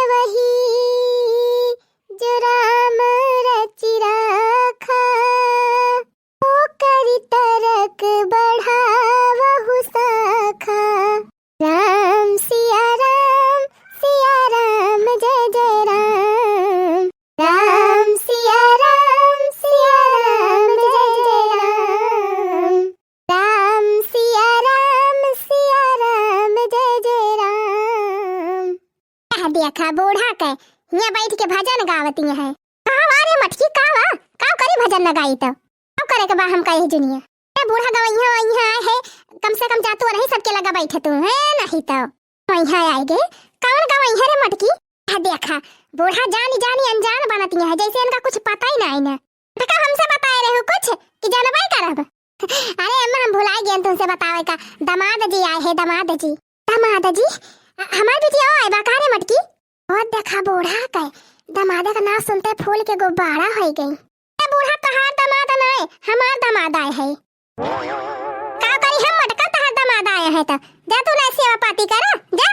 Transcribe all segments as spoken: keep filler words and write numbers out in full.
वही जो राम रचि राखा, ओकरि तरक बढ़ावहु साखा। राम सिया राम, सिया राम जय जय राम। राम सिया राम, सिया राम जय जय राम। राम सिया राम, सिया राम जय जय राम। आ देखा बूढ़ा के हियाँ बैठ के भजन गावती है। का वा रे मटकी, का वा? का करी भजन न गाई तो? का करे के बा हमका यही जुनिया? ए बूढ़ा गवैया वैया आए है, कम से कम जा तू नहीं सबके लगा बैठे तू, है नहीं तो। वैया आए गे, कौन गवैया रे मटकी? आ देखा, बूढ़ा जानी जानी अनजान बनती है, जैसे इनका कुछ पता ही नहीं ना। तो का हमसे बताए रहे हो कुछ कि जानबे करब? अरे अम्मा, हम भुलाए गए तुमसे बतावे का। दामाद जी आए हैं, दामाद जी। दामाद जी? अ-, हमार बिटिया आए बा का रे मटकी? ओ देखा बूढ़ा के, दामाद का नाम सुनते फूल के गुब्बारा हो गई। ए बूढ़ा, तहार दामाद नहीं, हमार दामाद आए है। का करी हम मटका, तहार दामाद आए है तो? जा तू ना सेवा पाती करा, जा।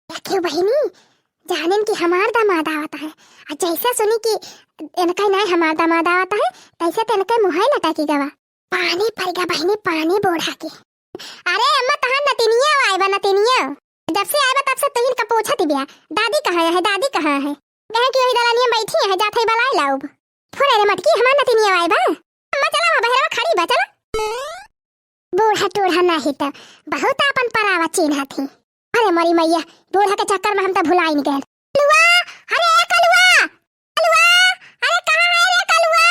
देखियो बहिनी, जानिन कि हमार दामाद आवत है, आ जैसे सुनी कि इनका ही नाय हमार दामाद आवत है, तैसे तो इनके मुँहे लटकी गवा। पानी पड़ गया बहिनी, पानी बूढ़ा के। अरे अम्मा, तहार नतिनिया आए बा, नतिनिया। जब से आए बा तब से तुहिन का पूछत बिया, दादी कहाँ है, दादी कहाँ है? कहे कि वही दलानिया बैठी है, जात है बलाए लाउब। फोन रे मटकी, हमार नतिनिया आए बा। अम्मा चला, वहाँ बहरवा खड़ी बा, चला। बूढ़ा टूढ़ा नाही त बहुत आपन परावा चिन्हत ही। अरे मोरी मैया, बूढ़ा के चक्कर में हम त भुलाइन गए। कलुआ, अरे ए कलुआ, कलुआ, अरे कहाँ है रे कलुआ?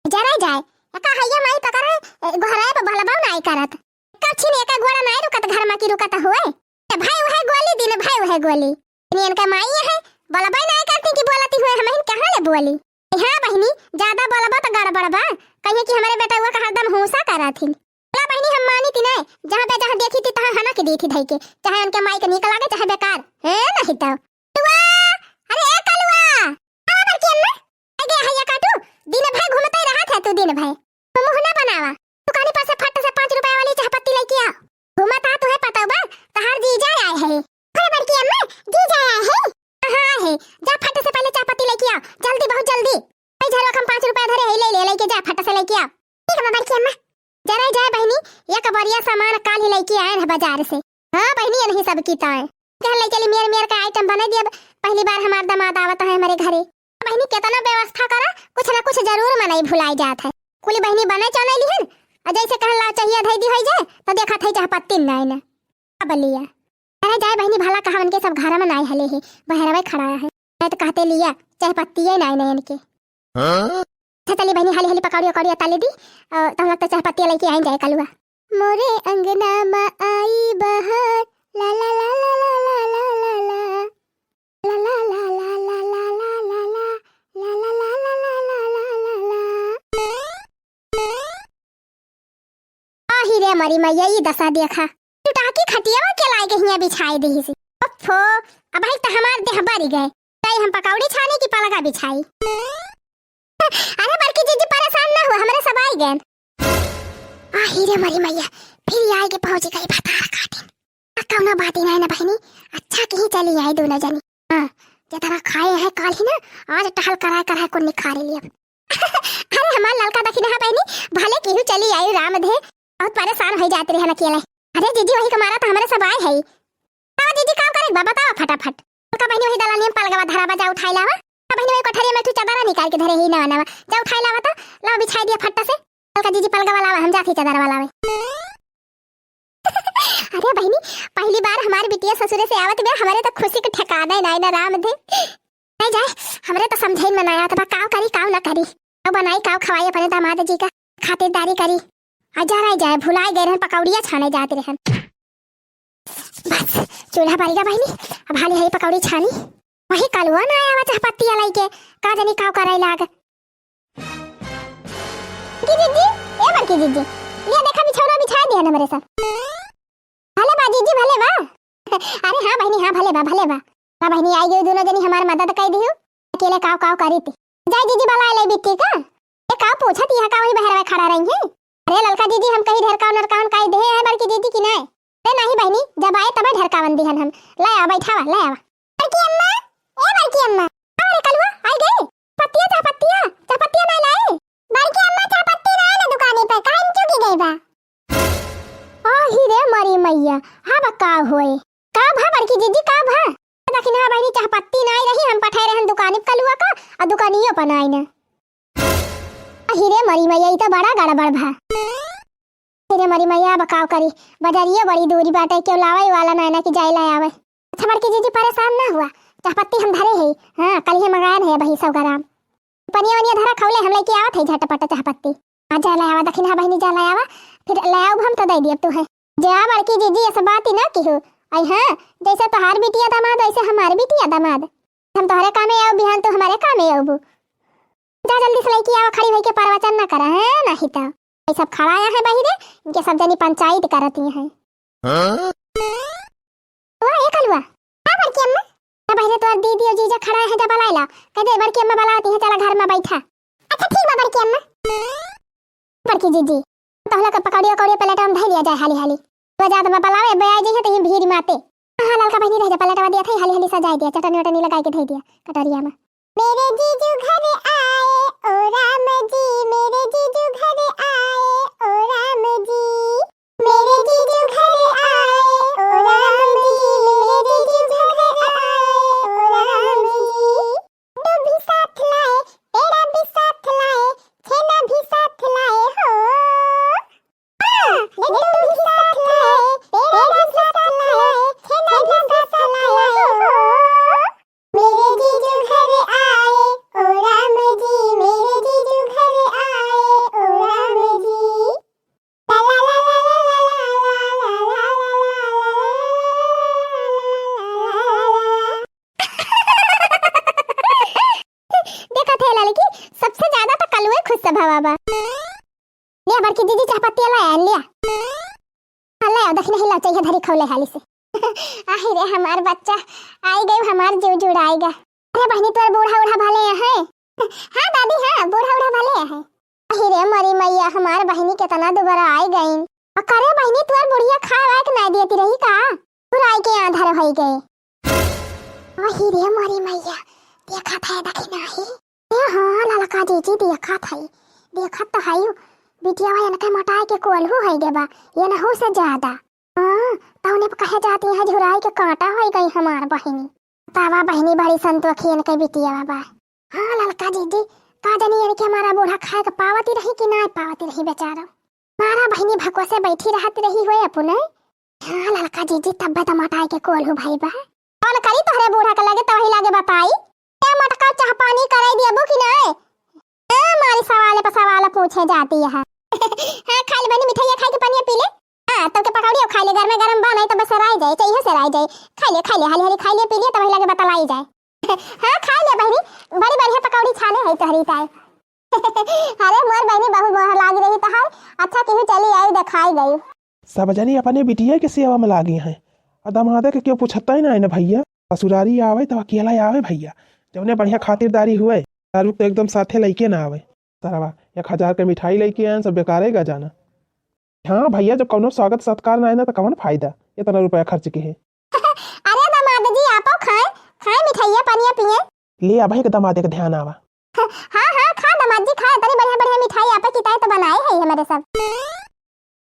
जरा जाए, एका हैया माई पकड़े, ए, गोहराए पे भलबाऊ नाई करत। कच्छी ने एका गोड़ा नाई रुकत, घर में की रुकत हुए। ए भाई वहे गोली दिन, भाई वहे गोली। इन्हीं इनका माई है, बोलबे नाई करती कि बोलती हुए, हम इन कहाँ ले बोली। हाँ बहिनी, ज्यादा बोलबा त गड़बड़ बा, कहिए कि हमरे बेटउआ का हरदम हूसा करत हिन। बोला बहिनी, हम मानी ती नहीं, जहाँ पे जहाँ देखी ती तहाँ हनक दी थी धई के, चाहे उनके माई के नीक लागे चाहे बेकार, है नहीं तो। कलुआ, अरे ए कलुआ, आवा बड़की अम्मा, ए गे हैया काटू, दिन भर घूमते रहत है तू दिन भर, तू मुँह ना बनावा, दुकानी पर से फट से पाँच रुपया वाली चाह पत्ती लेके आ। घूमत आ तुहे पता बा, तहार जीजा आए है। अरे बड़की अम्मा, जीजा आए है? हाँ है, जा फट से पहले चाह पत्ती लेके आ, जल्दी, बहुत जल्दी। भाई झरवा हम पाँच रुपया धरे है, ले ले, लेके जा, फट से लेके आ। ठीक है बड़की अम्मा। जरा जाए बहिनी, एक बोरिया सामान काल ही लेके आए हैं बाजार से। हाँ बहिनी, यही सब की ताए। कहन ले चली मेर मेर का आइटम बना दिया, पहली बार हमार दामाद आवत है हमारे घरे। बहिनी केतना व्यवस्था करा, कुछ ना कुछ जरूर मनई भुलाई जात है। कुली बहिनी बने चौने लिहन, और जैसे कहन ला चाहिए धई दी होई जाए, तो देखा थे चाह पत्ती नाई ना। अब लिया। अरे जाए बहिनी, भला कहा उनके सब घर में नाई हले है, बहरवे खड़ा है। मैं तो कहते लिया, चाह पत्ती है नाई ना इनके। हाँ? अच्छा चली बहिनी, हाली हाली पकौड़ी उकौड़ी तले दी, और तो हम लोग तो चाह पत्ती लेके आइन जाए कलुआ। मोरे अंगना मा आई बहार, ला ला ला ला। आही रे मरी मैया, ई दशा देखा। टुटाकी खटियावा के लाए के हियाँ बिछाए देही से। ओफो, अब भाई त हमार देह बरी गए। तई हम पकौड़ी छानी की पलगा बिछाई। अरे बड़की जीजी परेशान ना हुआ, हमरे सब आई गए। आही रे मरी मैया, फिर आए के पहुँच गई भतार काटिन। आ कौनो बात ही नहीं ना बहिनी, अच्छा कहीं चली आई दोनों जनी। हाँ, जितना खाए हैं काल ही ना, आज टहल कराए कराए को निखारे लिए। अरे हमार ललका दखिनहा बहिनी, भले केहू चली आई राम धे, बहुत परेशान हो जात रहे ना अकेले। अरे जीजी वही के मारा तो हमरे सब आए है। बताओ जीजी का करे बा, बताओ फटाफट। का बहिनी वही दलानिया में पलगवा धरा बा, जा उठाई लावा। का बहिनी वही कोठरिया में तू चादरा निकाल के धरे ही नवा नवा, जा उठाई लावा तो, लावा बिछाई दिया फट्टा से। ललका जीजी पलगवा लावा, हम जाती चादर वाला में। अरे बहिनी, पहली बार हमार बिटिया ससुरे से आवत बे, हमरे तो खुशी के ठिकाना ही नाई ना राम धे। नहीं जाए, हमरे तो समझे में ना आवत बा, काव करी, काव ना करी। काव बनाई, काव खवाई अपने दामाद जी का खातिरदारी करी। आ जा रही जाए, भुलाई गए रहन, पकौड़िया छाने जात रहन। बस, चूल्हा बारी गा बहिनी, अब हाली हाली पकौड़ी छानी। वही कलुआ ना आया, चाह पत्तिया लाई के, का जानी काव कराई लाग। बड़की जीजी, ए बड़की जीजी, लिया देखा बिछौना बिछा दिया ना मेरे साथ। भले बा जीजी, भले बा। अरे हाँ बहिनी, हाँ भले बा, भले बा। बा बहिनी आई गई, दोनों जनी हमार मदद कर दियो। अकेले काव काव करी थी। जाए जीजी बला ले बिट्टी का। ए काव पूछत यहाँ का वही बहरवा खड़ा रही है। अरे ललका जीजी, हम कहीं ढेरकाव नरकावन काई देहे हैं बड़की जीजी की नाय? अरे नहीं बहिनी, जब आए तबे ढेरकावन दिहन हम। ले आ, बैठावा, ले आवा। बड़की अम्मा, ए की अम्मा, अरे कलुआ, आई गए? पत्तिया, चाह पत्तिया, चाह पत्तिया नाहीं लाए? बड़की अम्मा, चाह पत्ती नाहीं ना दुकानी पे, कहाँ चुकी गई बा? आही रे मरी मैया, हाँ बा का होए? का भा बड़की जीजी, का भा? दखिनहा बहिनी, चाह पत्ती नाहीं रही, हम पठाए रहन दुकानी पे कलुआ का, अउर दुकानियो पर नाहीं ना। आही रे मरी मैया, ई तो बड़ा गड़बड़ भा। आही रे मरी मैया, अब काव करी, बजरियो बड़ी दूरी बाटे, केहू लावे वाला नाहीं ना कि जाए ला आवे। अच्छा बड़की जीजी, परेशान ना हुआ, चाह पत्ती हम धरे है, हाँ, कल ही मंगाए रहे बही सौ ग्राम। पनिया वनिया धरा खौले, हम लेके आवत है झटपट चाह पत्ती। आ जा ले आवा, दखिनहा बहिनी, जा ले आवा, फिर ले आउब हम तो दे दियब तू है। जा बड़की जीजी, ऐसा बात ही ना किहू। आई हाँ, जैसे तोहार बिटिया दामाद, वैसे हमार बिटिया दामाद। हम तोहरे कामे आउब, बिहान तू हमारे कामे आउबू। जा जल्दी से लेके आवा, खड़ी होइके प्रवचन ना करा है, नहीं तो। ये सब खड़ा है बहिरे, इनके सब जनी पंचायत करती हैं। हाँ? वाह, ए कलुआ। हाँ, बड़की अम्मा। ए बहिरे, तोर दीदी और जीजा खड़ा है, जा बलाए ला। कह दे, बड़की अम्मा बलाती है, चला घर में बैठा। अच्छा, ठीक बा, बड़की अम्मा। बड़की जीजी, तोहला के पकौड़ी, उकौड़ी प्लेट में धइ लिया जाए हाली, हाली। तो जात बा बलावे, अब आए जइहे तो ये भीड़ माते। हाँ, ललका बहिनी रह जा, प्लेटवा दिया था, हाली, हाली सजाए दिया, चटनी, वटनी लगाए के धइ दिया कटोरिया में। मेरे जीजू घर आए, ओ राम जी, मेरे जीजू घर आए, ओ राम जी। मेरे जीजू घर आए, ओ राम जी, मेरे जीजू घर आए, ओ राम जी। लड्डू भी साथ लाए, पेड़ा भी साथ लाए, छेना भी साथ लाए हो। हाँ, लड्डू भी साथ लाए, पेड़ा भी साथ लाए, छेना भी साथ लाए हो। मेरे जीजू घर आए, ओ राम जी, मेरे जीजू घर आए, ओ राम जी। ला ला ला ला। देखत है ललकी, सबसे ज्यादा तो कलुए खुश स्वभाव बा। ले बड़की जीजी, चाह पत्ती ले आन लिया। हाँ, ले आओ, दखिनही ला, चाहिए धरी खौले हाली से। आही रे हमार बच्चा, आई गई हमार जीव जुड़ाई गा। अरे बहिनी, तोर बूढ़ा उढ़ा भले है? हाँ दादी, हाँ, बूढ़ा उढ़ा भले है। आही रे मोरी मैया, हमार बहिनी केतना दुबरा आई गईन। अ करे बहिनी, तोर बुढ़िया खाए वाए के नाई देती रही का? तू आई के आंधर होई गए। आही रे मोरी मैया, देखत है दखिनही। ए हाँ, ललका जीजी, देखत है, देखत तो है, बिटिया इनके मोटाई के कोल्हू है गे बा, ये नहू से ज्यादा। हाँ, तौने पे कहे जाती है, झुराई के कांटा होई गई हमार बहिनी। तावा बहिनी बड़ी संतोखी इनके बिटिया बा। हाँ, ललका जीजी, का जानी इनके हमारा बूढ़ा खाए के पावती रही कि ना पावती रही बेचारा। मारा बहिनी भकुआ से बैठी रहत रही होए अपने। हाँ, ललका जीजी, तब तो मोटाई के कोल्हू भई बा। कौन करी तोहरे बूढ़ा के लगे, तोही लागे बताई। ए मोटका, चाह पानी कराई दियबू कि नाय? ए, मारी सवाल पे सवाल पूछे जाती है। हाँ, खा ले बहिनी, मिठाइया खाई के पनिया पी ले। हाँ, तब के पकौड़ियो खाई ले, गरमे गरम बा, नहीं तो बस सराई जाए, चाहिए सराई जाए। खाई ले, खाई ले, हाली हाली खाई ले, पी ले, तब लगे बतलाई जाए। हाँ, खाई ले बहिनी, बड़ी बढ़िया पकौड़ी छाने है तोहरी ताई। अरे मोर बहिनी, बहुत मोहर लाग रही तहार। अच्छा केहू चली आई, देखाई गई। सब जनी अपने बिटिया के सेवा में लागी हैं, आ दमादे के केहू पूछता ही ना है ना भैया। ससुरारी आवे तब अकेला आवे भैया, जौने बढ़िया खातिरदारी हुए, दारू तो एकदम साथे लइके ना आवे। सरवा एक हजार के मिठाई लइके आयन, सब बेकारे गा जाना। हाँ भैया, जब कौनो स्वागत सत्कार ना है ना, तो कौन फायदा इतना रुपया खर्च के है? अरे दामाद जी, आपो खाए, खाए मिठाइया, पनिया पिए। ले अब एक दामाद के ध्यान आवा। हाँ, हाँ, खा दामाद जी, खा, इतनी बढ़िया, बढ़िया मिठाई आपे किताए तो बनाए है हमारे सब।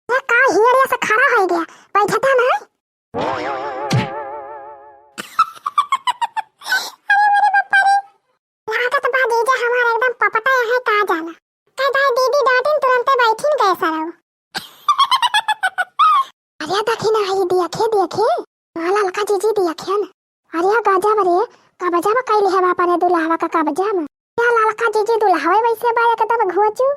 ये का हियरिया से खड़ा हो गया, बैठता ना? लागत बा जीजा हमार एकदम पपटा यहाँ का जाना। कह दाई दीदी डांटिन तुरंते बैठिन गए सरऊ। अरे दखिनही, देखे, देखे। हाँ, ललका जीजी देखे न। अरे गजब रे, कब्जा में कैले है बापा ने दुल्हवा का कब्जा में। क्या ललका जीजी दुल्हवे वैसे बा एकदम घोचू।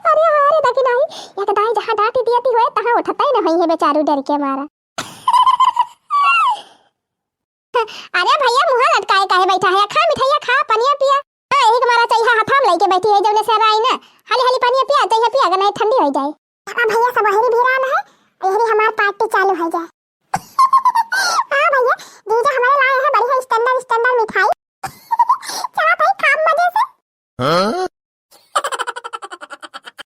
अरे हाँ रे दखिनही, एक दाई जहाँ डांटी दियती हुए तहाँ उठता ही न होई है बेचारू डर के मारा। अरे भैया, मुँह लटकाए काहे बैठा है? खा मिठाइया खा, पनिया पिया। हाँ, यही तुम्हारा चाहिए हाथ में लेके बैठी है, जौने से आई ना। हाली हाली पनिया पिया, चाहिए पिया, अगर नहीं ठंडी हो जाए। अब भैया सब वही भिरान है, यही हमार पार्टी चालू हो जाए। हाँ भैया, जीजा हमारे लाए हैं बढ़िया standard, standard मिठाई। चला भाई, खा मजे से। हाँ?